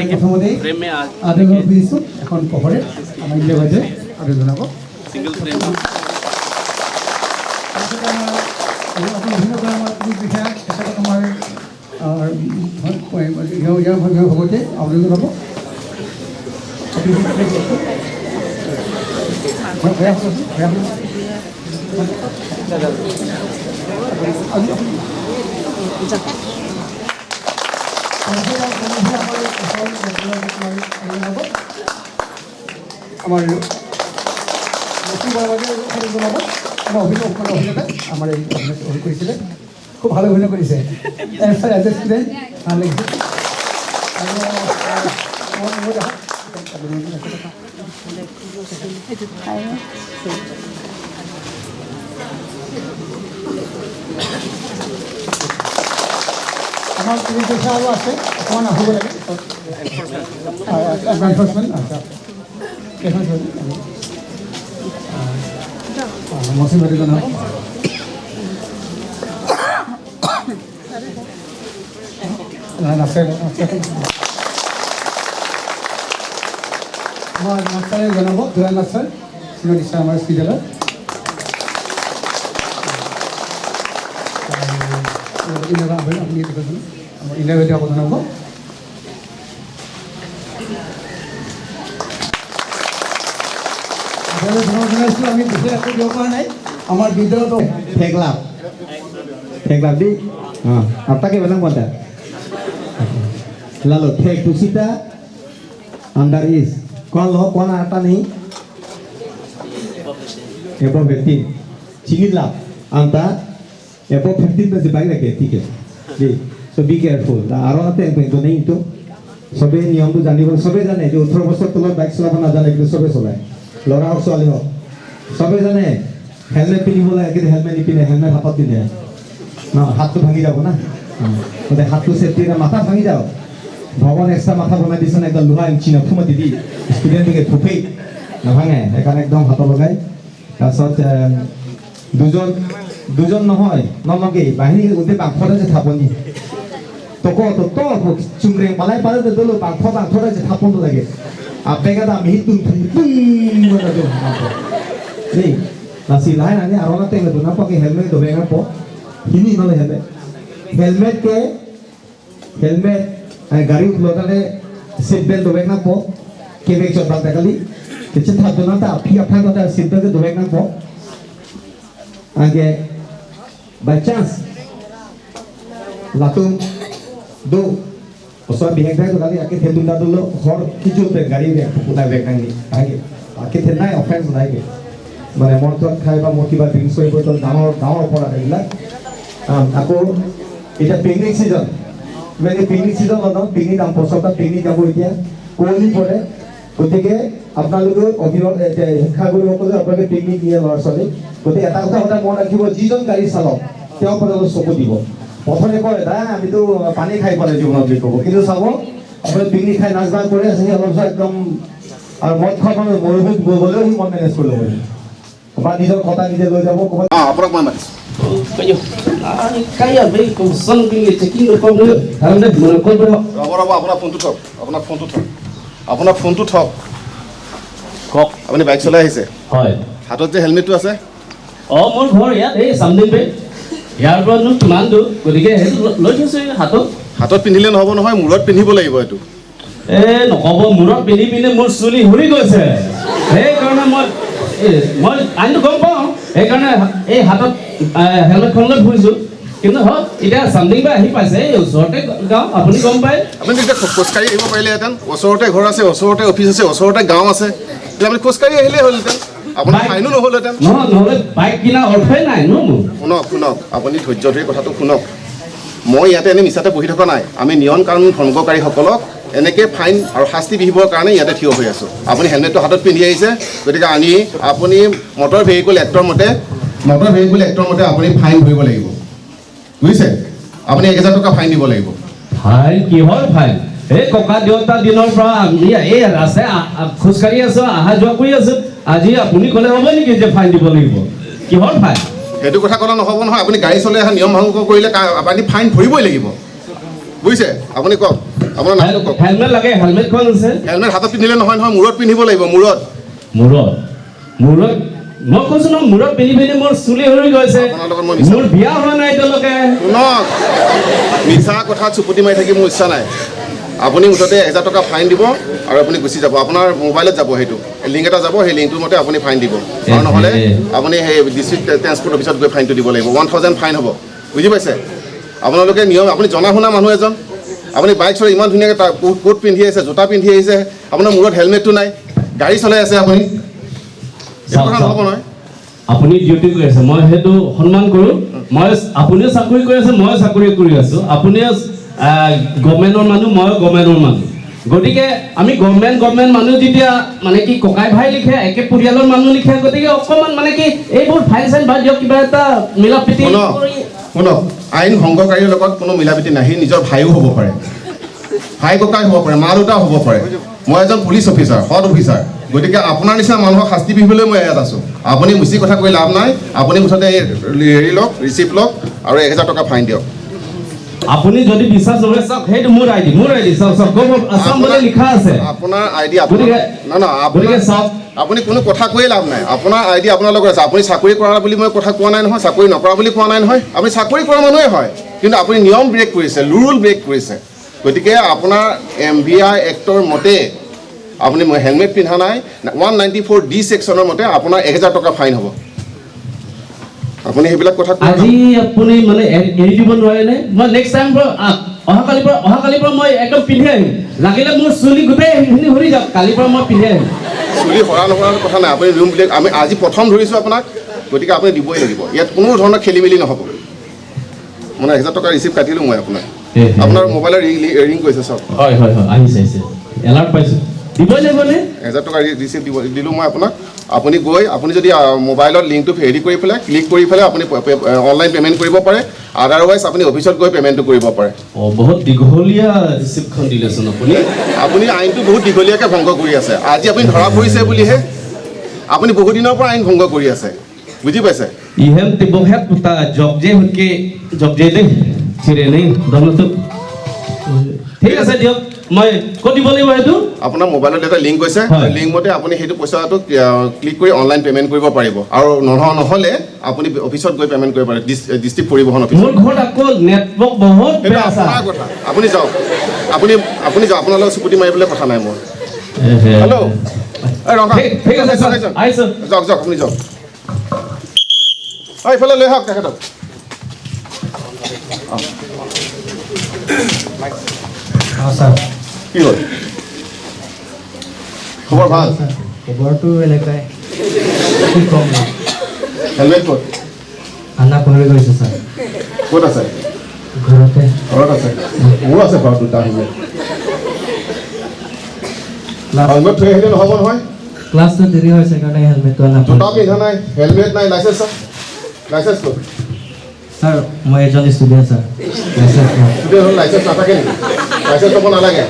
প্ৰথমতেই আদৰিব খুজিছোঁ এখন পহৰে আমাৰ ইন্দিৰা বাইদেৱে আদৰি জনাব। তাৰপিছত আমাৰ অভিনয় কৰা আমাৰ পুলিচ বিষয়া তেখেতক আমাৰ ইয়াৰ ভগতে আদৰি জনাব। আমাৰ লক্ষ্মী বৰবাদে জনাব। আমাৰ অভিনয় মানে অভিনেতা আমাৰ এই অভিনয় কৰিছিলে, খুব ভাল অভিনয় কৰিছে এজ এ ষ্টুডেণ্ট, ভাল লাগিছে। আৰু আমাৰ পুলিচ বিষয়া আৰু আছে, অকণমান আহিব লাগে। এনফৰ্চমেণ্ট, আচ্ছা, মৌচুমী বাইদেউ জনাব। আমাৰ মাষ্টাৰে জনাব, দুলাল মাষ্টাৰ, চিনিয়ৰ টিচাৰ আমাৰ বিদ্যালয়ত। আপুনি আমাৰ ইন্দিৰা বাইদেউ আকৌ জনাব। জনাইছোঁ, আমি বিশেষ একো দিব পৰা নাই আমাৰ বিদ্যালয়ত। Theklap. Theklap di. Ah, apa ke bilang pada? Lalu thek tusita under is. Kon lo kon ata nahi. Above 15. Chini lap. Anta above 15 में से बाइक रखे, ठीक है। जी। So be careful. আৰু এটা তো নেই তো সবে নিয়মটো জানিব, সবে জানে যে 18 বছৰ তলত বাইক চলাব নাজানে, কিন্তু সবে চলায়, ল'ৰা হওক ছোৱালী হওক। সবে জানে হেলমেট পিন্ধিব লাগে, কিন্তু হেলমেট নিপিন্ধে, হেলমেট হাতত পিন্ধে ন, হাতটো ভাঙি যাব না। গতিকে হাতটো চেফটি, মাথা ভাঙি যাওক। ভগৱান এক্সট্ৰা মাথা বনাই দিছে না, একদম লোহা চিনা ফুমা দিবি ষ্টুডেণ্টকে ফুফেই নাভাঙে, সেইকাৰণে একদম হাতত লগাই। তাৰপিছত দুজন দুজন নহয় নলগে বাহিনী গোটেই বাংফৰে যে থাপনি toko to to chumreng palai palai to dulu bangkho bangkho ra thapon to lage apega da mi tung tung tung mana do ni nasi lain ani arona teng to na pa ke helmet to benga po hini nole helmet helmet ke helmet গাড়ি উঠলতালে seat belt দবেক না po ke bek chot bal takali ke chin tha do na ta phi apha ta seat belt dobek na po ange by chance latung do ওচৰত বিশেষ থাকে কালি আকে থেতুন দাদুলো ঘৰ কিছু গাড়ী কোনাই বেগ নাঙি আগে আকে the নাই অফেন্স নাই মানে মদ চদ খাই বা মোৰ কিবা ড্ৰিংকছ কৰিব ডাঙৰ ডাঙৰ অপৰাধ এইবিলাক। আকৌ এতিয়া পিকনিক ছিজন, মানে পিকনিক ছিজন ন, পিকনিক যাম বছৰটা পিকনিক যাব, এতিয়া কুঁৱলী পৰে। গতিকে আপোনালোকে অভিভাৱক শিক্ষাগুৰুসকলে আপোনালোকে পিকনিক নিয়ে ল'ৰা ছোৱালীক, গতিকে এটা কথা সদায় মনত ৰাখিব, যিজন গাড়ী চালক তেওঁৰ ওপৰত অলপ চকু দিব। প্ৰথমে কয় দা আমিতো পানী খাই পোৱা নাই জীৱনত বুলি ক'ব, কিন্তু চাব আপুনি পিকনিক খাই নাচ গান কৰি আছে, সি অলপ পিছত একদম আৰু মদ খোৱা মানুহ মৰুভূমিত গ'লেও সি মদ মেনেজ কৰি ল'ব বা নিজৰ কটা নিজে লৈ যাব ক'ৰবাত। অঁ, আপোনাক মই মাতিছোঁ। ৰ'ব ৰ'ব, আপোনাৰ ফোনটো থওক, আপোনাৰ ফোনটো থওক, আপোনাৰ ফোনটো থওক। কওক। আপুনি বাইক চলাই আহিছে? হয়। হাতত যে হেলমেটটো আছে? অঁ, মোৰ ঘৰ ইয়াত এই চামদিন বেগ, ইয়াৰ পৰানো কিমান দূৰ, গতিকে সেইটো লৈ থৈছোঁ এই হাতত। হাতত পিন্ধিলে নহ'ব নহয়, মূৰত পিন্ধিব লাগিব এইটো। এই নক'ব, মূৰত পিন্ধি পিন্ধি মোৰ চুলি সৰি গৈছে, সেইকাৰণে মই এই মই আইনটো গম পাওঁ, সেইকাৰণে এই হাতত হেলমেটখন লৈ ফুৰিছোঁ। কিন্তু হয় এতিয়া চামদিং বা আহি পাইছে, এই ওচৰতে গাঁও, আপুনি গম পায়। আপুনি তেতিয়া খোজকাঢ়ি আহিব পাৰিলেহেঁতেন। ওচৰতে ঘৰ আছে, ওচৰতে অফিচ আছে, ওচৰতে গাঁও আছে, তেতিয়া আপুনি খোজকাঢ়ি আহিলেই হ'লহেঁতেন, আপোনাৰ ফাইনো নহ'লহেঁতেন। নহয়, নহ'লে বাইক কিনা অৰ্থই নাই ন মোৰ। শুনক শুনক, আপুনি ধৈৰ্য ধৰি কথাটো শুনক। মই ইয়াতে এনেই মিছাতে বহি থকা নাই। আমি নিয়ম কানুন ভংগকাৰীসকলক এনেকৈ ফাইন আৰু শাস্তি বিহিবৰ কাৰণে ইয়াতে থিয় হৈ আছোঁ। আপুনি হেলমেটটো হাতত পিন্ধি আহিছে, গতিকে আনি আপুনি মটৰ ভেহিকুল এক্টৰ মতে, মটৰ ভেহিকুল এক্টৰ মতে আপুনি ফাইন ভৰিব লাগিব, বুজিছে? আপুনি 1000 টকা ফাইন দিব লাগিব। ফাইন? কিহৰ ফাইন? এই ককা দেউতা দিনৰ পৰা আমি এই ৰাস্তাই খোজকাঢ়ি আছোঁ, অহা যোৱা কৰি আছোঁ। আজি আপুনি ক'লে হ'ব নেকি যে ফাইন দিব লাগিব? কিহৰ ফাইন? সেইটো কথা ক'লে নহ'ব নহয়। আপুনি গাড়ী চলাই অহা নিয়ম ভংগ কৰিলে আপুনি ফাইন ভৰিবই লাগিব, বুজিছে? আপুনি কওক, আপোনাৰ নামটো কওক। হেলমেট লাগে, হেলমেটখন আছে। হেলমেট হাতত পিন্ধিলে নহয় নহয়, মূৰত পিন্ধিব লাগিব। মূৰত মূৰত মূৰত মই কৈছোঁ নহয়, মূৰত পিন্ধি পিন্ধি মোৰ চুলি সৰি গৈছে। আপোনাৰ লগত মই মিছা- মোৰ বিয়া হোৱা নাই এতিয়ালৈকে। শুনক, মিছা কথাত চুপুতি মাৰি থাকি মোৰ ইচ্ছা নাই। আপুনি মুঠতে 1000 টকা ফাইন দিব আৰু আপুনি গুচি যাব। আপোনাৰ মোবাইলত যাব, সেইটো লিংক এটা যাব, সেই লিংকটোৰ মতে আপুনি ফাইন দিব। আৰু নহ'লে আপুনি সেই ডিষ্ট্ৰিক্ট ট্ৰেন্সপৰ্ট অফিচত গৈ ফাইনটো দিব লাগিব। 1000 ফাইন হ'ব, বুজি পাইছে? আপোনালোকে নিয়ম, আপুনি জনা শুনা মানুহ এজন, আপুনি বাইক চলাই ইমান ধুনীয়াকৈ কোট পিন্ধি আহিছে, জোতা পিন্ধি আহিছে, আপোনাৰ মূৰত হেলমেটটো নাই, গাড়ী চলাই আছে আপুনি, এইটো কথা নহ'ব নহয়। আপুনি ডিউটি কৰি আছে, মই সেইটো সন্মান কৰোঁ। মই আপুনিও চাকৰি কৰি আছে, ময়ো চাকৰি কৰি আছোঁ। আপুনিও গভমেণ্টৰ মানুহ, ময়ো গভমেণ্টৰ মানুহ। গতিকে আমি গভমেণ্ট মানুহ যেতিয়া মানে কি ককাই ভাই লিখে, একে পৰিয়ালৰ মানুহ লিখে, গতিকে অকণমান মানে কি এইবোৰ ফাইন চাইন বাদ দিয়ক, কিবা এটা মিলা প্ৰীতি শুনক কৰি। শুনক, আইন ভংগকাৰীৰ লগত কোনো মিলা প্ৰীতি নাই। সি নিজৰ ভাইও হ'ব পাৰে, ভাই ককাই হ'ব পাৰে, মা দেউতাও হ'ব পাৰে। মই এজন পুলিচ অফিচাৰ, সৎ অফিচাৰ, গতিকে আপোনাৰ নিচিনা মানুহক শাস্তি বিহিবলৈ মই ইয়াত আছোঁ। আপুনি মিছি কথা কৈ লাভ নাই। আপুনি মুঠতে এই হেৰি লওক, ৰিচিপ্ট লওক আৰু 1000 টকা ফাইন দিয়ক। আপুনি যদি বিশ্বাস নকৰে, চাওক, সেইটো মোৰ আইডি, মোৰ আইডি চাওক, চাওক, গম আছাম বুলি লিখা আছে। আপোনাৰ আই ডি আপোনাৰ গতিকে না না, গতিকে আপোনাৰ চাওক, আপুনি কোনো কথা কৈয়ে লাভ নাই। আপোনাৰ আই ডি আপোনাৰ লগত আছে। আপুনি চাকৰি কৰা বুলি মই কথা কোৱা নাই নহয়, চাকৰি নকৰা বুলি কোৱা নাই নহয়। আপুনি চাকৰি কৰা মানুহে হয়, কিন্তু আপুনি নিয়ম ব্ৰেক কৰিছে, ৰুল ব্ৰেক কৰিছে। গতিকে আপোনাৰ এম ভি আই এক্টৰ মতে আপুনি হেলমেট পিন্ধা নাই, 194 ডি ছেকশ্যনৰ মতে আপোনাৰ 1000 টকা ফাইন হ'ব। আপুনি সেইবিলাক কথা কোৱা আজি আপুনি মানে এৰি দিব নোৱাৰেনে? মই নেক্সট টাইম পৰা, অহাকালিৰ পৰা মই একদম পিন্ধি আহিম। লাগিলে মোৰ চুলি গোটেই সেইখিনি সৰি যাওক, কালিৰ পৰা মই পিন্ধি আহিম। চুলি সৰা নসৰাৰ কথা নাই। আপুনি ৰুম ব্ৰেক, আমি আজি প্ৰথম ধৰিছোঁ আপোনাক, গতিকে আপুনি দিবই লাগিব। ইয়াত কোনো ধৰণৰ খেলি মেলি নহ'ব। মানে 1000 টকা ৰিচিপ্ট কাটিলোঁ মই আপোনাক। আপোনাৰ মোবাইলৰ ৰিং ৰিং কৰিছে, চাওক। হয় হয় হয়, আহিছে আহিছে, এলাৰ্ট পাইছোঁ। দিবই লাগিবনে? 1000 টকা ৰিচিপ্ট দিব দিলোঁ মই আপোনাক। আপুনি গৈ, আপুনি যদি মোবাইলত লিংকটো হেৰি কৰি পেলাই, ক্লিক কৰি পেলাই আপুনি অনলাইন পে'মেণ্ট কৰিব পাৰে, আদাৰৱাইজ আপুনি অফিচত গৈ পে'মেণ্টটো কৰিব পাৰে। অঁ, বহুত দীঘলীয়া ৰিচিপ্টখন দিলেচোন আপুনি। আপুনি আইনটো বহুত দীঘলীয়াকৈ ভংগ কৰি আছে। আজি আপুনি ধৰা পৰিছে বুলিহে, আপুনি বহুদিনৰ পৰা আইন ভংগ কৰি আছে, বুজি পাইছে? ইহেন তিবহেত পুতা জগজে হুটকে জগজে দেই চিৰে নেই দমতো। ঠিক আছে দিয়ক, মই ক'ত দিব লাগিব সেইটো? আপোনাৰ মোবাইলত এটা লিংক গৈছে। লিংক মতে আপুনি সেইটো পইচাটো ক্লিক কৰি অনলাইন পে'মেণ্ট কৰিব পাৰিব, আৰু নহ'লে আপুনি অফিচত গৈ পে'মেণ্ট কৰিব পাৰে, ডিষ্ট্ৰিক্ট পৰিবহণ অফিচত। মোৰ ঘৰত আকৌ নেটৱৰ্ক বহুত সেইটো বেয়া ছাৰ। আপোনাৰ কথা, আপুনি যাওক, আপুনি আপুনি যাওক, আপোনাৰ লগত চুপুতি মাৰিবলৈ কথা নাই মোৰ। হেল্ল', এই ৰঙা। ঠিক আছে ছাৰ, আহিছোঁ। যাওক যাওক, আপুনি যাওক। অঁ, এইফালে লৈ আহক তেখেতক। অঁ ছাৰ। কি হ'ল, খবৰ ভাল? খবৰটো এনেকুৱাই, কি ক'ম। হেলমেট ক'ত? আনা পাহৰি গৈছোঁ ছাৰ। ক'ত আছে? ঘৰতে। ঘৰত আছে? মোৰো আছে ঘৰত দুটা হেলমেট। হেলমেট থৈ আহিলে নহ'ব নহয়। ক্লাছটো দেৰি হৈছে কাৰণে হেলমেটটো আনা। জোতা পিন্ধা নাই, হেলমেট নাই, লাইচেঞ্চ লাইচেঞ্চ ক'ত? ছাৰ, মই এজন ষ্টুডেণ্ট ছাৰ, লাইচেঞ্চ নাই। ষ্টুডেণ্ট হ'লে লাইচেঞ্চ নাথাকে নেকি? লাইচেঞ্চ ল'ব নালাগে?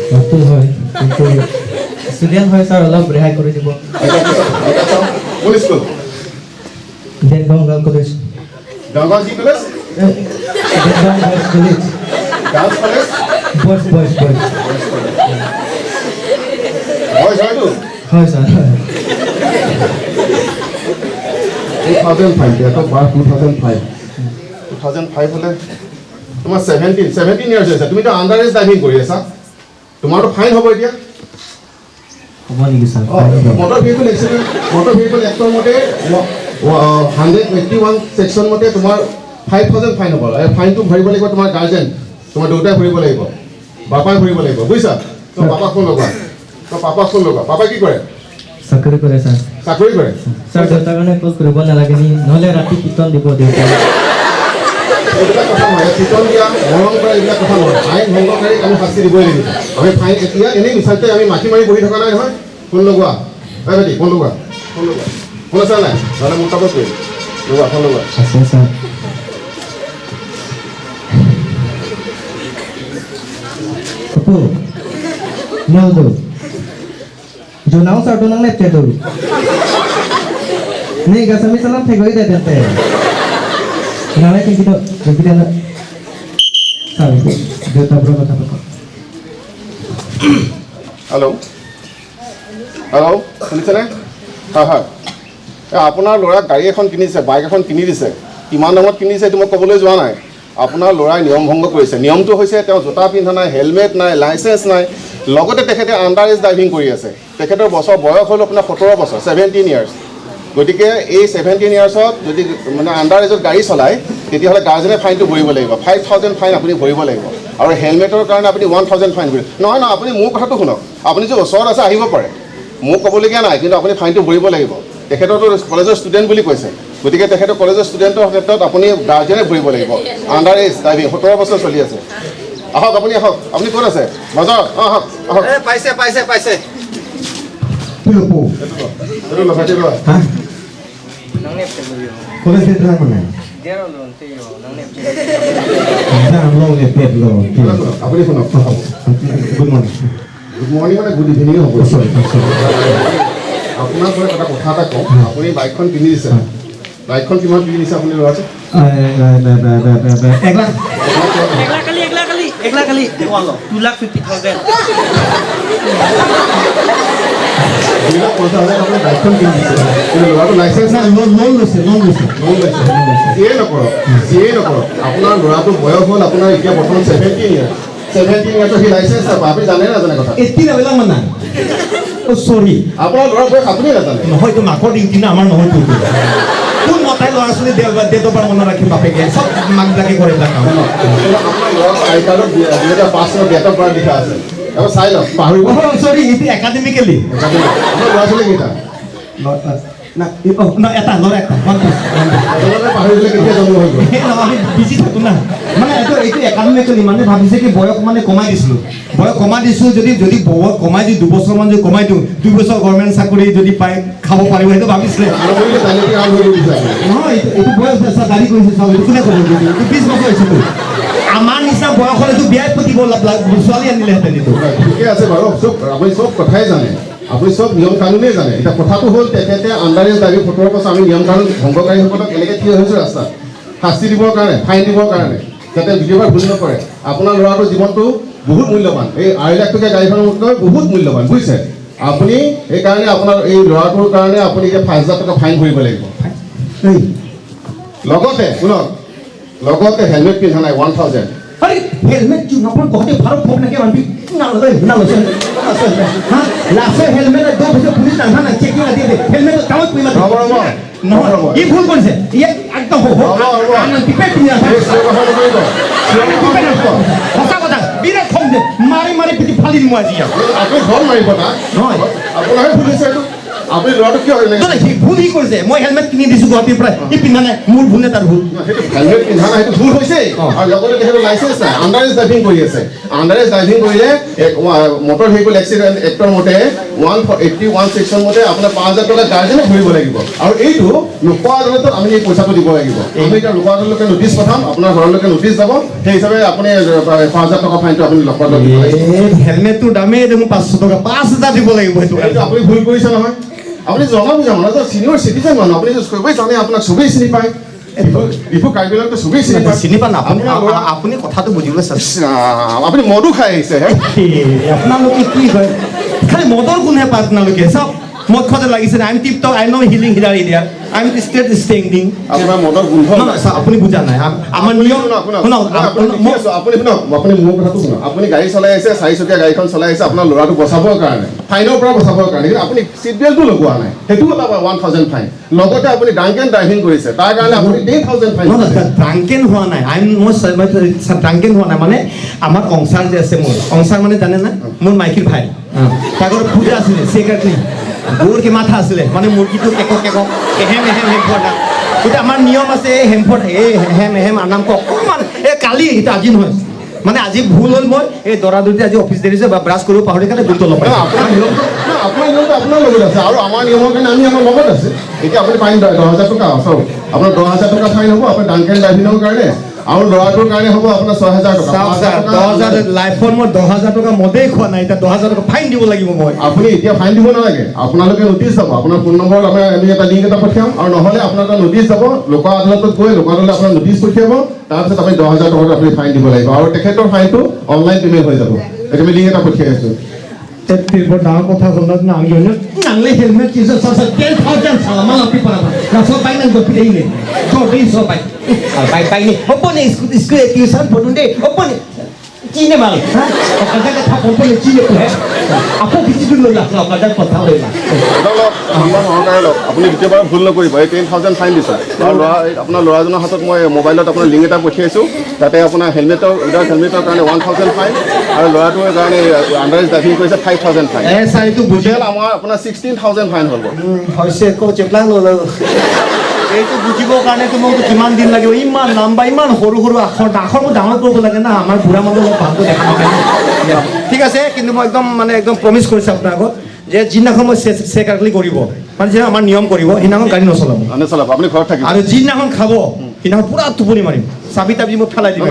সেইটো হয়, কিন্তু ষ্টুডেণ্ট হয় ছাৰ, অলপ ৰেহাই কৰি দিব। কোন স্কুল? Dergaon girl college. গাঁও কি college? Dergaon boys college. Girls college? Boys, boys, boys. হয়, হয়তো। হয় sir. 2005, date of birth 2005। 2005 হ'লে তোমাৰ 17 ইয়াৰ্ছ হৈছে। তুমিতো আণ্ডাৰ এজ ড্ৰাইভিং কৰি আছা, তোমাৰতো ফাইন হ'ব এতিয়া। হ'ব নেকি sir? Motor vehicle accident, motor vehicle actor মতে 181 ছেকশ্যন মতে তোমাৰ 5000 ফাইন হ'ব। এই ফাইনটো ভৰিব লাগিব তোমাৰ গাৰ্জেন, তোমাৰ দেউতাই ভৰিব লাগিব, বাপাই ভৰিব লাগিব, বুজিছা? তো পাপাক ফোন লগোৱা, তো পাপাক ফোন লগোৱা। পাপাই কি কৰে? চাকৰি কৰে ছাৰ। চাকৰি কৰে? ছাৰ, দেউতাৰ কাৰণে কল কৰিব নালাগে নি, নহ'লে ৰাতি পিটন দিব দেউতাই। এইবিলাক কথা নহয়, পিটন দিয়া, মৰম কৰা এইবিলাক কথা নহয়। আইন ভংগকাৰীক আমি শাস্তি দিবই লাগিব। আমি ফাইন এতিয়া এনেই মিছাতে আমি মাখি মাৰি বহি থকা নাই নহয়। ফোন লগোৱা, এই ভাইটি, ফোন লগোৱা, ফোন লগোৱা। ফোন আছে নাই? নহ'লে মোৰ তাপত কৰিম। লগোৱা, ফোন লগোৱা। আছে sir. Opo. No do. Jonao sardo nang lepte do. Nih gasami salam thegoi de tente. Nale ke kido kido na. Sar দেউতা পৰা কথা পাতক। হেল্ল' হেল্ল', শুনিছেনে? হয় হয়, এই আপোনাৰ ল'ৰাক গাড়ী এখন কিনিছে, বাইক এখন কিনি দিছে। কিমান দামত কিনিছে এইটো মই ক'বলৈ যোৱা নাই। আপোনাৰ ল'ৰাই নিয়ম ভংগ কৰিছে। নিয়মটো হৈছে তেওঁ জোতা পিন্ধা নাই, হেলমেট নাই, লাইচেঞ্চ নাই, লগতে তেখেতে আণ্ডাৰ এজ ড্ৰাইভিং কৰি আছে। তেখেতৰ বছৰ বয়স হ'ল আপোনাৰ 17 বছৰ, 17 ইয়াৰ্ছ। গতিকে এই 17 ইয়াৰ্ছত যদি মানে আণ্ডাৰ এজত গাড়ী চলায়, তেতিয়াহ'লে গাৰ্জেনে ফাইনটো ভৰিব লাগিব। 5000 ফাইন আপুনি ভৰিব লাগিব। আৰু হেলমেটৰ কাৰণে আপুনি 1000 ফাইন ভৰিব। নহয় নহয়, আপুনি মোৰ কথাটো শুনক। আপুনি যে ওচৰত আছে আহিব পাৰে, মোক ক'বলগীয়া নাই, কিন্তু আপুনি ফাইনটো ভৰিব লাগিব। তেখেতৰতো কলেজৰ ষ্টুডেণ্ট বুলি কৈছে, গতিকে তেখেতৰ কলেজৰ ষ্টুডেণ্টৰ ক্ষেত্ৰত আপুনি গাৰ্জেনে ভৰিব লাগিব। আণ্ডাৰ এজ ড্ৰাইভিং, 17 বছৰ চলি আছে। আহক আপুনি, আহক। আপুনি ক'ত আছে? বজাৰত? অঁ, আহক আহক। পাইছে পাইছে পাইছে। Opo. এইটো লগাই দিব। Ha? College de lang mana? Nang long le pet lo. আপুনি শুনক। Good morning. Good morning মানে গুড ইভিনিং হ'ব। Sorry, sorry. আপোনাক মই এটা কথা এটা কওঁ। আপুনি বাইকখন কিনি দিছে, বাইকখন কিমান কিনি দিছে আপুনি ল'ৰাটো? 1 লাখ। একলা কালি, একলা কালি, একলা কালি 2,50,000। 2,50,000 আপুনি বাইকখন কিনি দিছে, কিন্তু ল'ৰাটো লাইচেঞ্চ না, লোন লৈছে, লোন লৈছে। লোন লৈছে। যিয়েই নকৰক, যিয়েই নকৰক, আপোনাৰ ল'ৰাটোৰ বয়স হ'ল আপোনাৰ এতিয়া বৰ্তমান 17 ইয়াৰ্ছ। 17 ইয়াৰ্ছৰ সি লাইচেঞ্চ নাপায়। আপুনি জানে নাজানে কথা? 18 abelang mana? Oh, sorry. আপোনাৰ ল'ৰাৰ বয়স আপুনি নাজানে? নহয়, এইটো মাকৰ ডিউটি না, আমাৰ নহয়তো। এইটো কোন মতাই ল'ৰা ছোৱালী ডেট অফ বাৰ্থ মনত ৰাখি বাপেকে? চব মাকবিলাকে কৰে এইবিলাক কাম। আপোনাৰ ল'ৰাৰ আই কাৰ্ডত 2005 চনৰ ডেট অফ বাৰ্থ লিখা আছে, এবাৰ চাই লওক, পাহৰিব। চৰি, এইটো একাডেমিকেলি। আপোনাৰ ল'ৰা ছোৱালী কেইটা? না, এটা ল'ৰা, এটা, ওৱান পিচ। আপোনালোকে পাহৰি গ'লে কেতিয়া জন্ম হৈ গ'ল। নহয়, আমি বিজি থাকোঁ না। মানে এইটো একাডেমিকেলি মানে ভাবিছে কি বয়স মানে কমাই দিছিলোঁ, বয়স কমাই দিছোঁ। যদি বয়স কমাই দি 2 বছৰমান যদি কমাই দিওঁ, 2 বছৰ গভৰ্ণমেণ্ট চাকৰি যদি পাই খাব পাৰিব, সেইটো ভাবিছিলে। আৰম্ভণিতে জালিয়াতি আৰম্ভ কৰি দিছে আপুনি। নহয়, এইটো বয়স আছে, দাড়ি কৰিছে চাওক। এইটো কোনে ক'ব? এইটো 20 বছৰ হৈছেতো। আমাৰ নিচিনা বয়স হ'লেতো বিয়াই পাতিব ছোৱালী আনিলেহেঁতেন এইটো। হয়, ঠিকে আছে বাৰু। চব আপুনি চব কথাই জানে, আপুনি চব নিয়ম কানুনেই জানে। এতিয়া কথাটো হ'ল তেখেতে আণ্ডাৰ এজ ড্ৰাইভিং, 17 বছৰ। আমি নিয়ম কানুন ভংগকাৰীসকলক এনেকৈ থিয় হৈছোঁ ৰাস্তাত শাস্তি দিবৰ কাৰণে, ফাইন দিবৰ কাৰণে, যাতে দ্বিতীয়বাৰ ভুল নকৰে। আপোনাৰ ল'ৰাটোৰ জীৱনটো বহুত মূল্যৱান, এই 2.5 লাখ টকীয়া গাড়ীখনতকৈ বহুত মূল্যৱান, বুজিছে আপুনি? সেইকাৰণে আপোনাৰ এই ল'ৰাটোৰ কাৰণে আপুনি এতিয়া 5000 টকা ফাইন ভৰিব লাগিব। এই লগতে শুনক, লগতে হেলমেট পিন্ধা নাই, 1000। আৰে, হেলমেট আপোনাৰ গুৱাহাটী ভাৰত ফোন নাকি মানুহ নালয় নালয় হা লাছে হেলমেট দো বছৰ পুলিচ নাথা না চেকিং আদি হেলমেট কামত পৰিমা। ৰ'ব, ৰ'ব। নহয়। ৰ'ব। ই ভুল কৰিছে, ইয়াক একদম হ'ব। ৰ'ব, ৰ'ব। টিপে পিন্ধি আছে। এই চিঞৰ বাখৰ নকৰিব, চিঞৰ বাখৰ নকৰিব। সঁচা কথা, বিৰাট খং দে, মাৰি মাৰি পিটি ফালি দিম মই আজি ইয়াক। আপুনি ঘৰত মাৰিব তাক? নহয়। আপোনাৰহে ভুল হৈছে এইটো। আপুনি ল'ৰাটো কিয় এনেকৈ নহয়, সি ভুল সি কৰিছে। মই হেলমেট কিনি দিছো গুৱাহাটীৰ পৰা, সি পিন্ধা নাই। মোৰ ভুল নে তাৰ ভুল? সেইটো হেলমেট পিন্ধা নাই, সেইটো ভুল হৈছেই। আৰু লগতে তেখেতৰ লাইচেঞ্চ নাই, আণ্ডাৰ এজ ড্ৰাইভিং কৰি আছে। আণ্ডাৰ এজ ড্ৰাইভিং কৰিলে মটৰ ভেহিকুল এক্সিডেণ্ট এক্টৰ মতে 181 ছেকশ্যন মতে আপোনাৰ 5000 টকা গাৰ্জেনে ভৰিব লাগিব। আৰু এইটো লোক আদালতত আমি এই পইচাটো দিব লাগিব। আমি এতিয়া লোক আদালতলৈকে নটিচ পঠাম, আপোনাৰ ঘৰলৈকে নটিচ যাব। সেই হিচাপে আপুনি 5000 টকা ফাইনটো আপুনি লোক আদালতত দিব লাগিব। এই হেলমেটটোৰ দামেই দেখোন 500 টকা, 5000 দিব লাগিব সেইটো? এইটো আপুনি ভুল কৰিছে নহয়। আপুনি জনা বুজা মানুহ, চিনিয়ৰ চিটিজেন মানুহ আপুনি, চবেই জানে আপোনাক, চবেই চিনি পায়। ডিফু কাৰ্বি চবেই চিনি পায়। চিনি পা না আপুনি। আপোনাৰ ল'ৰা- আপুনি কথাটো বুজিবলৈ চেষ্টা ইছ ৰাম, আপুনি মদো খাই আহিছে হে? এই, আপোনালোকে কি কয়, খালি মদৰ গুণহে পায় আপোনালোকে। চাওক, মদ খোৱাতে লাগিছে। I am tip top, I know healing here India, I am straight standing. আপোনাৰ মদৰ গোন্ধ। নহয়, চাওক, আপুনি বুজা নাই। আমাৰ নিয়ম শুনক, শুনক, শুনক। মই আপুনি লিখি আছো, আপুনি শুনক, আপুনি মোৰ কথাটো শুনক। আপুনি গাড়ী চলাই আহিছে, চাৰিচকীয়া গাড়ীখন চলাই আহিছে আপোনাৰ ল'ৰাটোক বচাবৰ কাৰণে, ফাইনৰ পৰা বচাবৰ কাৰণে। কিন্তু আপুনি চিট বেল্টো লগোৱা নাই, সেইটোও এটা 1000 ফাইন। লগতে আপুনি ড্ৰাংকেন ড্ৰাইভিং কৰিছে, তাৰ কাৰণে আপুনি 10,000 ফাইন। ড্ৰাংকেন হোৱা নাই। I মই ড্ৰাংকেন হোৱা নাই। মানে আমাৰ অংচাৰ যে আছে, মোৰ অংচাৰ মানে জানে না, মোৰ মাইকীৰ ভাই, তাৰ ঘৰত পূজা আছিলে। সেইকাৰণে গৰুৰ মাথা আছিলে, মানে মুৰ্গীটো কেকক কেকক এহেম এহেম হেমফৰ না। এতিয়া আমাৰ নিয়ম আছে, এই হেমফৰ, এই হেম এহেম আনামক অকণমান এই কালি, এতিয়া আজি নহয়। মানে আজি ভুল হ'ল, মই এই দৰা দৌৰিতে আজি অফিচ দেৰিছে বা ব্ৰাছ কৰিব পাহৰি কাৰণে গুৰুত্ব অলপ নহয়, আপোনাৰ নিয়মটো নহয়, আপোনাৰ নিয়মটো আপোনাৰ লগত আছে আৰু আমাৰ নিয়মৰ কাৰণে আমি আমাৰ লগত আছে। এতিয়া আপুনি ফাইন 10,000 টকা, চাওক, আপোনাৰ 10,000 টকা ফাইন হ'ব আপোনাৰ ড্ৰাংকেন ড্ৰাইভিঙৰ কাৰণে। আৰু ল'ৰাটোৰ কাৰণে হ'ব আপোনাৰ 6000 টকা। চাওক ছাৰ, 10,000 লাইফত মই 10,000 টকা মদেই খোৱা নাই, এতিয়া 10,000 টকা ফাইন দিব লাগিব মই। আপুনি এতিয়া ফাইন দিব নালাগে, আপোনালোকে নটিচ যাব, আপোনাৰ ফোন নম্বৰত আমি এটা লিংক এটা পঠিয়াম, আৰু নহ'লে আপোনাৰ এটা নটিচ যাব, লোক আদালতত গৈ লোক আদালতে আপোনাৰ নটিচ পঠিয়াব, তাৰপিছত আপুনি 10,000 টকাটো আপুনি ফাইন দিব লাগিব, আৰু তেখেতৰ ফাইনটো অনলাইন পে'মেণ্ট হৈ যাব। এতিয়া আমি লিংক এটা পঠিয়াই আছোঁ। বৰ ডাঙৰ কথা হ'ল নাংলে হেলমেট কিছো sir 10,000 সালামা আপি পাৰা না সব বাইক নাং গপি দেই নে চোটেই সব বাইক আর বাইক বাইক নে ওপনে স্কুল স্কুল টিউশন পড়ুন দে ওপনে চিনে মাল হ্যাঁ ওকাজা কথা ওপনে চিনে পুহে আপো কিছু দিন ললা ওকাজা কথা হইলা। লওক, সন্মান সহকাৰে লওক, আপুনি দ্বিতীয়বাৰ ভুল নকৰিব। এই 10,000 ফাইন দিছোঁ, আৰু ল'ৰা আপোনাৰ ল'ৰাজনৰ হাতত মই মোবাইলত আপোনাৰ লিংক এটা পঠিয়াইছোঁ, তাতে আপোনাৰ হেলমেটৰ উইদাউট হেলমেটৰ কাৰণে 1,000 ফাইন, আৰু ল'ৰাটোৰ কাৰণে আণ্ডাৰ এজ ড্ৰাইভিং কৰিছে 5,000 ফাইন। এ স্যাৰ এইটো বুজি টোটেল আমাৰ আপোনাৰ 16,000 ফাইন হ'ল। হৈছে ক চেপলা ল'ল, এইটো বুজিবৰ কাৰণে তোমাক কিমান দিন লাগিব, ইমান নাম্বাৰ, ইমান সৰু সৰু আখৰ, আখৰ মোৰ ডাঙৰ কৰিব লাগে না, আমাৰ বুঢ়া মানুহ অলপ ভালকৈ দেখা নাপায়। ঠিক আছে, কিন্তু মই একদম মানে একদম প্ৰমিছ কৰিছোঁ আপোনাৰ আগত যে যিদিনাখন মই চেকাৰলি কৰিব, মানে যে আমাৰ নিয়ম কৰিব, সেইদিনাখন গাড়ী নচলাব। নচলাব, আপুনি ঘৰত থাকিব। আৰু যিদিনাখন খাব সেইদিনাখন পূৰা টোপনি মাৰিম, চাবি তাবি মই পেলাই দিম।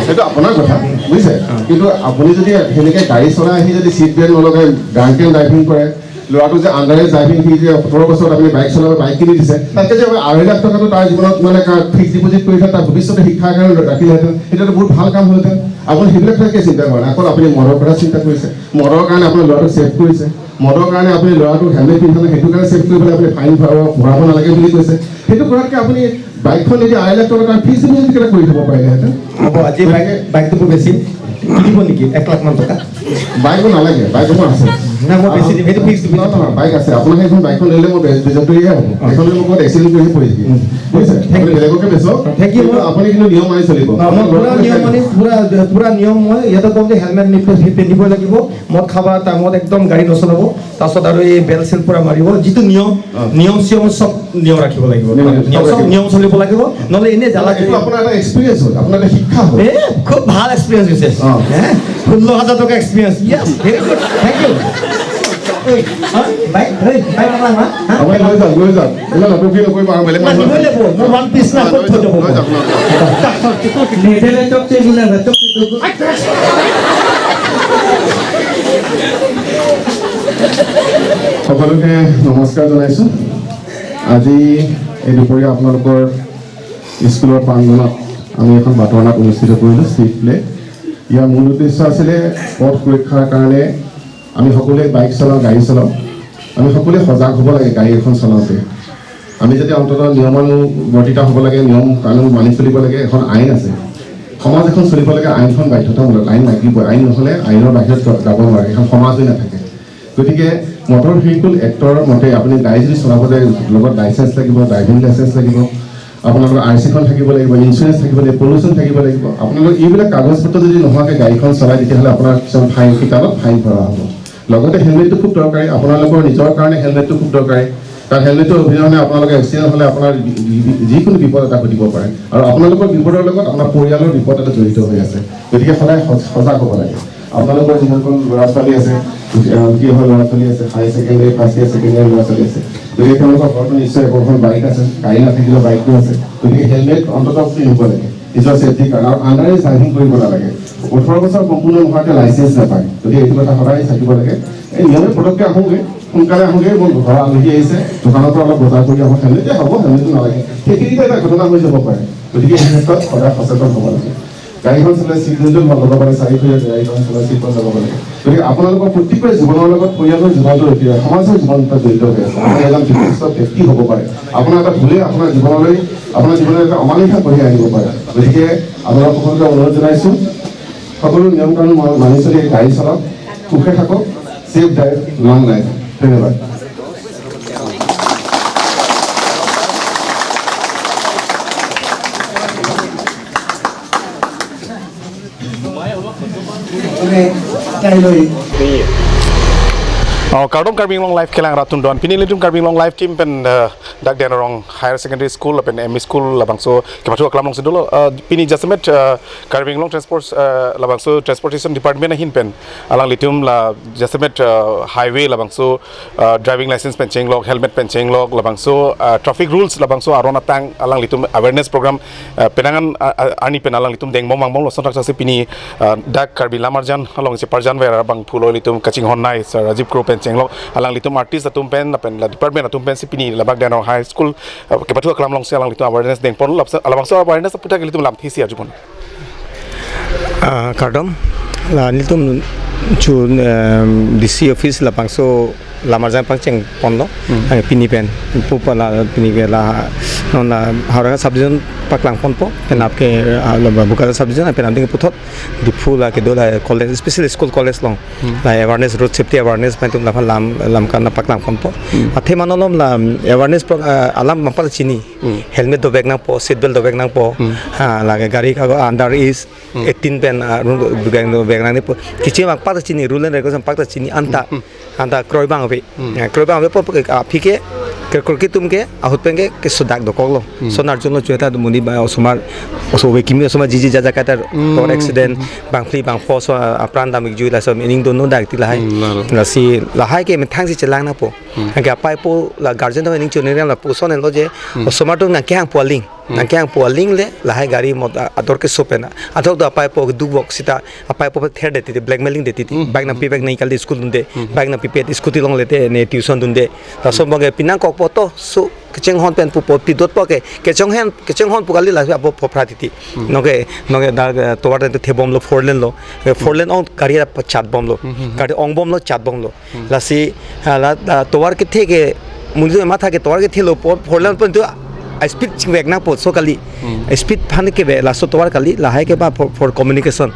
সেইটো আপোনাৰ কথা, বুজিছে? কিন্তু আপুনি যদি সেনেকৈ গাড়ী চলাই আহি যদি চিট বেল্ট নলগাই ড্ৰাংকেন ড্ৰাইভিং কৰে, ল'ৰাটো যে আণ্ডাৰ এজ ড্ৰাইভিং, সি যে 17 বছৰত আপুনি বাইক চলাব, বাইক কিনি দিছে, তাতকৈ যে 2.5 লাখ টকাটো তাৰ জীৱনত মানে ফিক্স ডিপ'জিট কৰি থয়, তাৰ ভৱিষ্যতে শিক্ষাৰ কাৰণে ৰাখিলেহেঁতেন, সেইটোতো বহুত ভাল কাম হ'লহেঁতেন। আপুনি সেইবিলাক কথা কিয় চিন্তা কৰা নাই? অকল আপুনি মদৰ কথা চিন্তা কৰিছে, মদৰ কাৰণে আপোনাৰ ল'ৰাটোক ছেভ কৰিছে, মদৰ কাৰণে আপুনি ল'ৰাটোক হেলমেট পিন্ধা নাই সেইটো কাৰণে ছেভ কৰি পেলাই আপুনি ফাইন ভৰাব নালাগে বুলি কৈছে। সেইটো কৰাতকৈ আপুনি বাইকখন এতিয়া 2.5 লাখ টকা তাৰ ফিক্স ডিপ'জিট কেইটা কৰি থ'ব পাৰিলেহেঁতেন। হ'ব, আজি বাইকটো মোৰ বেছি কিনিব নেকি 1 লাখ মান টকা? বাইকো নালাগে, বাইক মোৰ আছে। না মই বেছি দিম, সেইটো ফিক্স দিম। নহয়, বাইক আছে আপোনাৰ, সেইখন বাইকখন ল'লে মই বেজতৰিয়ে হ'ব, সেইখন ল'লে মই ক'ৰবাত এক্সিডেণ্ট কৰিহে পৰি থাকিম, বুজিছে? আপুনি বেলেগকে বেচক, thank U. আপুনি কিন্তু নিয়ম মানি চলিব। মই পুৰা নিয়ম মানি, পুৰা নিয়ম মই ইয়াতে ক'ম যে হেলমেট পিন্ধিবই লাগিব, মদ খাবা টাইমত একদম গাড়ী নচলাব, তাৰপিছত আৰু এই বেল চেল পুৰা মাৰিব, যিটো নিয়ম, নিয়ম চিয়ম চব নিয়ম ৰাখিব লাগিব, নিয়ম চব নিয়ম চলিব লাগিব, নহ'লে এনেই জ্বালা। এইটো আপোনাৰ এটা এক্সপিৰিয়েঞ্চ হ'ল, আপোনাৰ এটা শিক্ষা হ'ল। এ খুব ভাল এক্সপিৰিয়েঞ্চ হৈছে, 16,000 টকা experience. Yes, very good, thank you. সকলোকে নমস্কাৰ জনাইছোঁ। আজি এই দুপৰীয়া আপোনালোকৰ স্কুলৰ প্ৰাংগণত আমি এখন বাতৰণাত অনুষ্ঠিত কৰিলোঁ ষ্ট্ৰীট প্লে। ইয়াৰ মূল উদ্দেশ্য আছিলে পথ সুৰক্ষাৰ কাৰণে আমি সকলোৱে বাইক চলাওঁ, গাড়ী চলাওঁ, আমি সকলোৱে সজাগ হ'ব লাগে গাড়ী এখন চলাওঁতে। আমি যাতে অন্ততঃ নিয়মানুৱৰ্তিতা হ'ব লাগে, নিয়ম কানুন মানি চলিব লাগে। এখন আইন আছে, সমাজ এখন চলিব লাগে, আইনখন বাধ্যতামূলক, আইন লাগিবই, আইন নহ'লে আইনৰ বাহিৰত যাব নোৱাৰে, এখন সমাজ হৈ নাথাকে। গতিকে মটৰ ভেহিকুল এক্টৰ মতে আপুনি গাড়ী যদি চলাব যায়, লগত লাইচেঞ্চ লাগিব, ড্ৰাইভিং লাইচেঞ্চ লাগিব, আপোনালোকৰ আৰ চিখন থাকিব লাগিব, ইঞ্চুৰেঞ্চ থাকিব লাগিব, পলিউশ্যন থাকিব লাগিব। আপোনালোক এইবিলাক কাগজ পত্ৰ যদি নোহোৱাকৈ গাড়ীখন চলায়, তেতিয়াহ'লে আপোনাৰ কিছুমান ফাইন, কিতাপত ফাইন ভৰা হ'ব। লগতে হেলমেটটো খুব দৰকাৰী, আপোনালোকৰ নিজৰ কাৰণে হেলমেটটো খুব দৰকাৰী, কাৰণ হেলমেটৰ অবিহনে আপোনালোকে এক্সিডেণ্ট হ'লে আপোনাৰ যিকোনো বিপদ এটা ঘটিব পাৰে, আৰু আপোনালোকৰ বিপদৰ লগত আপোনাৰ পৰিয়ালৰ বিপদ এটা জড়িত হৈ আছে। গতিকে সদায় সজাগ হ'ব লাগে। আপোনালোকৰ যিসকল ল'ৰা ছোৱালী আছে, কি হয় ল'ৰা ছোৱালী আছে, higher secondary, first year, second year ল'ৰা ছোৱালী আছে, গতিকে তেওঁলোকৰ ঘৰতো নিশ্চয় একোখন বাইক আছে, গাড়ী নাথাকিলেও বাইকো আছে। গতিকে হেলমেট অন্ততঃ পিন্ধিব লাগে নিজৰ ছেফটিৰ কাৰণে, আৰু আণ্ডাৰ এজ ড্ৰাইভিং কৰিব নালাগে। 18 বছৰ সম্পূৰ্ণ নোহোৱাকৈ লাইচেঞ্চ নাপায়, গতিকে এইটো কথা সদায় থাকিব লাগে। এই নিয়মে পটককৈ আহোঁগৈ, সোনকালে আহোঁগৈ, মোৰ ঘৰৰ আলহী আহিছে, দোকানৰ পৰা অলপ বজাৰ কৰি আহোঁ, হেলমেট হ'ব, হেলমেটটো নালাগে, সেইখিনিতে এটা ঘটনা হৈ যাব পাৰে। গতিকে এই ক্ষেত্ৰত সদায় সচেতন হ'ব লাগে। গাড়ীখন চলাই চিট বেল্টো লগাব লাগে, চাৰিখৰীয়া গাড়ীখন চলাই চিট বেল্ট লগাব লাগে। গতিকে আপোনালোকৰ প্ৰত্যেকৰে জীৱনৰ লগত পৰিয়ালৰ জীৱনটো ৰখি আছে, সমাজৰ জীৱন এটা জড়িত হৈ আছে। আপুনি এজন বিশিষ্ট ব্যক্তি হ'ব পাৰে, আপোনাৰ এটা ভুলে আপোনাৰ জীৱনলৈ, আপোনাৰ জীৱনলৈ এটা অমানিশা কঢ়িয়াই আনিব পাৰে। গতিকে আপোনালোক সকলোকে অনুৰোধ জনাইছোঁ, সকলো নিয়ম কানুন মানি চলি গাড়ী চলাওক, সুখে থাকক, ছেফ ড্ৰাইভ, লং লাইফ। ধন্যবাদ। কাইলৈ Kardom Karbi Anglong live kelang ratun don pini litum Karbi Anglong live team pen dak den rong higher secondary school pen ME school labangso kepatu aklam long sedulo pini jasemet Karbi Anglong transport labangso transportation department hin pen alang litum la jasemet highway labangso driving license pen chenglok helmet pen chenglok labangso traffic rules labangso arona tang alang litum awareness program penangan ani pen alang litum deng mong mong loson raksa pini dak Karbi Lamarjan along se parjan vera bang phulo litum kaching honnai sir Rajiv Kro pen chenglok alang litum artist atum pen pen la department atum pen sipini labak dan high school kepatu aklam long se alang litum awareness deng pon labang so awareness puta litum lam thisi arjupon Kardom la litum chu DC office la pangso Lamarjan pang cheng pon lo pini pen pupa la pini pe la non la hara subdivision paklang pon po pen apke la Bokakhat subdivision pen amding puthot Diphu la ke dola college special school college long la awareness road safety awareness pen tum la lam lam kan paklang pon po athe manolom la awareness alam mapal chini helmet do bag na po seat belt do bag na po ha la gari ka under is 18 pen bag na po kichi mak pak chini rule and regulation pak chini anta anta kroi bang way kroi bang po afike ke tumke ahut penge ke sodak do koglo sonar jonlo chueta muni ba osomar osowe kimi osoma jiji jaja kata tor accident bang fli bang fo so apran damik ju la so meaning do no dak ti lahai la si lahai ke methang si chelang na po ga pai po la guardian do ning chune la po son lo je osomar do na kyang poling na kyang poling le lahai gari mot ador ke sopena ador do apai po du box sita apai po ther deti blackmailing deti bike na pi bike nahi kal school dunde bike na pi scooty long lete ne tuition dunde ta som bange pinang kok po to su kecheng hon pen pu po pi dot po ke kecheng hen kecheng hon pu kali la po phra titi noge noge da to war de the bom lo four lane lo four lane ong gari la chat bom lo gari ong bom lo chat bom lo la si la to war ke the ke mundu ma tha ke to war ke the lo four lane pon to speed bag na po so kali speed phan ke be la so to war kali la hai ke ba for communication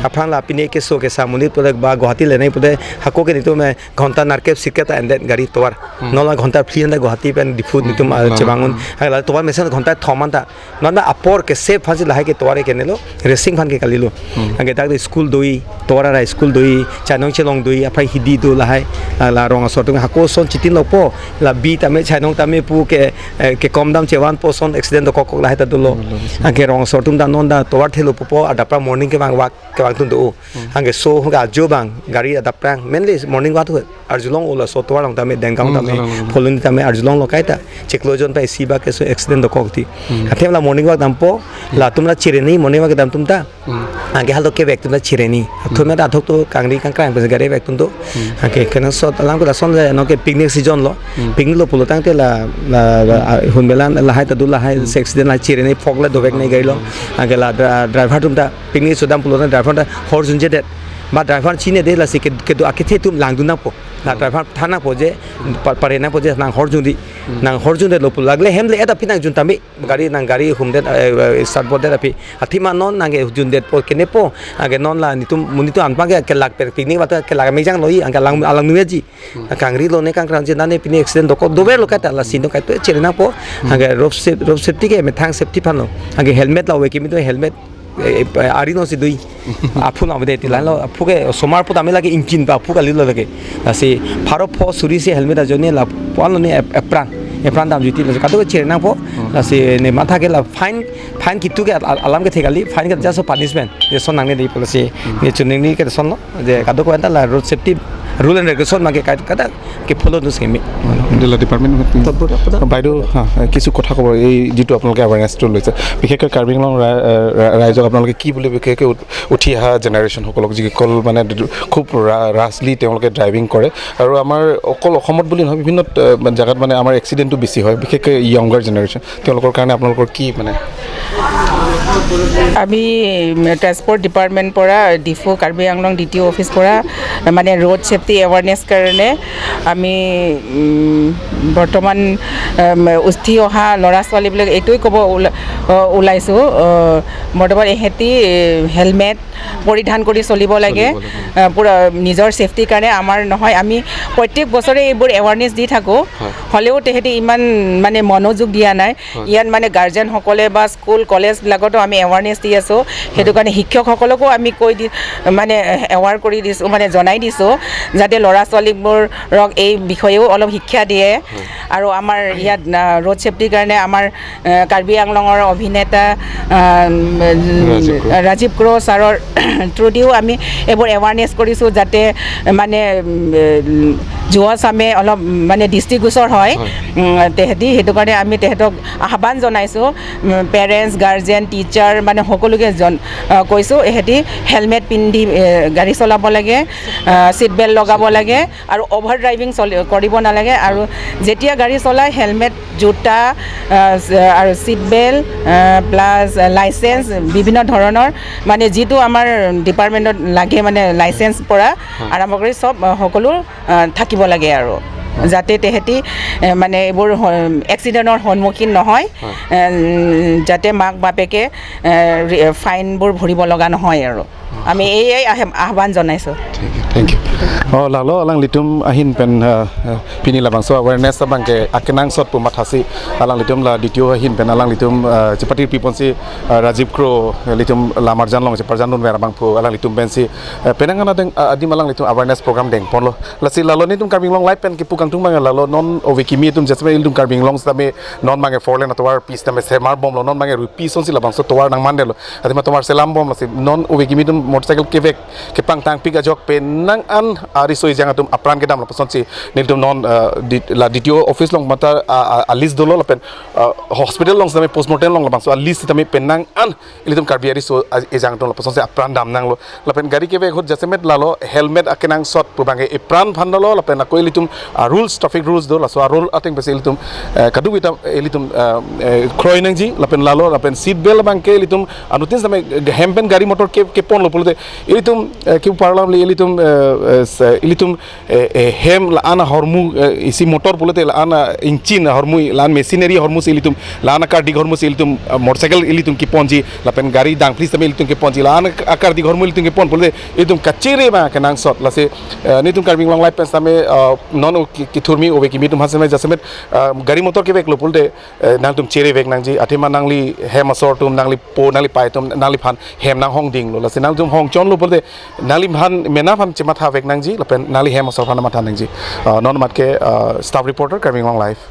aphan la pine ke so ke samuni pole ba Guwahati le nahi pole hako ke nito me ghonta narke siketa and then gari towar nola ghonta fli anda Guwahati pen Diphu nito chebangun la towar mesen ghonta thoman ta non apor ke safe phan la hai ke towar ke nelo racing phan ke kali lo ange dak school doi towar ra school doi chanong chelong doi aphai hidi do la hai la rong so tung hako son chitin lo po la bi tame chanong tame pu ke kom dam chewan po son accident do kok la hai ta do lo ange rong so tum da non da towar thelo po adapra morning ke bang wak ke bang tun do ange so ga jo bang gari adapra mainly morning walk arjulong ola so towar long tame denggang tame pholun tame arjulong lo kaita cheklojon pa si ba ke so accident do kok ti athem la morning walk dam po la tumla chireni morning walk dam tum ta ange halo ke bek tumla chireni thome da thok to kangri kang krang gari bek tum do ange kana so alam ko la son no ke picnic season lo picnic lo pulotang te la hunbelan la hai ta du la hai accident la chireni phok la do bek nei gari lo ange la driver tum ta picnic sodam pulotang driver ta hor junje det ba driver chine de la se ke do akethe tum langdu na po la driver thana po je pare na po je nang hor jundi nang hor junde lo lagle hemle eta pinang jun tami gari nang gari humde start bod api athima non nange junde po kene po age non la nitum munitu anpa ke lak per picnic ba ke lag mejang loi angka lang alang nueji kangri lo ne kang je nane pini accident do ko dobe lo kata la sino ka to cherena po ange road safety ke methang safety phano ange helmet la we kimi to helmet ari no si dui apu na de ti la apu ke somar po tame lage engine ba apu ka lilo lage si pharo pho suri si helmet ajone la pon ne epran epran dam juti la ka to cherena po la si ne matha ke la fine fine kitu ke alam ke thegali fine ke just punishment je son nangne dei policy ne chuning ni ke son je ka to ko la road safety rule and regulation mage ka ka ke follow no semi দিলা department বাইদেউ কিছু কথা ক'ব এই যিটো আপোনালোকে এৱাৰনেছটো লৈছে বিশেষকৈ কাৰ্বি আংলং ৰাইজক আপোনালোকে কি বুলি বিশেষকৈ উঠি অহা জেনেৰেশ্যনসকলক যিসকল মানে খুব ৰাছলি তেওঁলোকে ড্ৰাইভিং কৰে আৰু আমাৰ অকল অসমত বুলি নহয় বিভিন্ন জেগাত মানে আমাৰ এক্সিডেণ্টটো বেছি হয় বিশেষকৈ য়ংগাৰ জেনেৰেশ্যন তেওঁলোকৰ কাৰণে আপোনালোকৰ কি মানে আমি ট্ৰান্সপৰ্ট ডিপাৰ্টমেণ্ট পৰা Diphu Karbi Anglong D T office পৰা মানে ৰোড ছেফটি এৱাৰনেছ কাৰণে আমি বৰ্তমান উঠি অহা ল'ৰা ছোৱালীবিলাক এইটোৱে ক'ব ওলাইছোঁ বৰ্তমান এহেঁতি হেলমেট পৰিধান কৰি চলিব লাগে পূৰা নিজৰ ছেফটিৰ কাৰণে আমাৰ নহয় আমি প্ৰত্যেক বছৰে এইবোৰ এৱাৰনেছ দি থাকোঁ হ'লেও তেহেঁতি ইমান মানে মনোযোগ দিয়া নাই ইয়াত মানে গাৰ্জেনসকলে বা স্কুল কলেজবিলাকতো আমি এৱাৰনেছ দি আছোঁ। সেইটো কাৰণে শিক্ষকসকলকো আমি কৈ দি মানে এৱাৰ কৰি দিছোঁ, মানে জনাই দিছোঁ যাতে ল'ৰা ছোৱালীবোৰক এই বিষয়েও অলপ শিক্ষা দিয়ে। আৰু আমাৰ ইয়াত ৰোড ছেফটিৰ কাৰণে আমাৰ কাৰ্বি আংলঙৰ অভিনেতা ৰাজীৱ ক্ৰ' ছাৰৰ থ্ৰুদিও আমি এইবোৰ এৱাৰনেছ কৰিছোঁ, যাতে মানে যুৱচামে অলপ মানে দৃষ্টিগোচৰ হয় তেহেঁতি। সেইটো কাৰণে আমি তেহেঁতক আহ্বান জনাইছোঁ, পেৰেণ্টছ, গাৰ্জেন, টিচাৰ মানে সকলোকে কৈছোঁ এহেঁতি হেলমেট পিন্ধি গাড়ী চলাব লাগে, ছিট বেল্ট লগাব লাগে আৰু অভাৰ ড্ৰাইভিং কৰিব নালাগে। আৰু যেতিয়া গাড়ী চলায় হেলমেট, জোতা আৰু ছিট বেল্ট প্লাছ লাইচেঞ্চ, বিভিন্ন ধৰণৰ মানে যিটো আমাৰ ডিপাৰ্টমেণ্টত লাগে, মানে লাইচেঞ্চ পৰা আৰম্ভ কৰি চব সকলো থাকিব লাগে আৰু যাতে তেহেঁতি মানে এইবোৰ এক্সিডেণ্টৰ সন্মুখীন নহয়, যাতে মাক বাপেকে ফাইনবোৰ ভৰিব লগা নহয়। আৰু আমি এয়াই আহ্বান জনাইছোঁ। Thank you. Oh, lalo alang litum ahin pen pini labang so awareness abang ke akenang sot pu mathasi alang litum la ditio ahin pen alang litum chipati piponsi Rajiv Kro litum lamarjan long chiparjan nun vera bang pu alang litum pen si penangana deng adim alang litum awareness program deng ponlo lasi lalo nitum Karbi Anglong live pen ki pukang tung mang lalo non ovekimi tum jasme ildum Karbi Anglong stame non mange four lane atwar piece tame semar bom lo non mange rupi son si labang so towar nang mandelo adima tomar selam bom lasi non ovekimi tum motorcycle kevek ke pang tang pik ajok pen nang an ari soi jang atum apran ke dam la pason si niltum non la DTO office long mata a list dolo la pen hospital long same postmortem long la bang so a list tame pen nang an ilitum Karbi ari so e jang tum la pason si apran dam nang lo la pen gari kevek hot jasemet lalo helmet akenang sot pu bange apran phandalo la pen akoi ilitum rules traffic rules do la so a rule ateng pese ilitum kadu ita ilitum kroi nang ji la pen lalo la pen seat belt bang ke ilitum anutin same hempen gari motor ke pon lo pulute ilitum ki parlam li ilitum ilitum hem la ana hormu isi motor pulute la ana engine hormu la an machinery hormu si ilitum la ana kar dig hormu si ilitum motorcycle ilitum ki ponji la pen gari dang please tame ilitum ki ponji la ana akar dig hormu ilitum ki pon pulute ilitum kachire ma kenang sot la se nitum Karbi Anglong life pen same non ki thurmi obe ki mitum haseme jasemet gari motor ke vek lo pulte nang tum chere vek nang ji athema nang li hem asor tum nang li po nang li pai tum nang li phan hem nang hong ding lo la se nang tum hong chon lo pulte nang li phan mena phan chema tha vek nang ji la pen nang li hem asor phan ma tha nang ji non mat ke staff reporter Karbi Anglong live.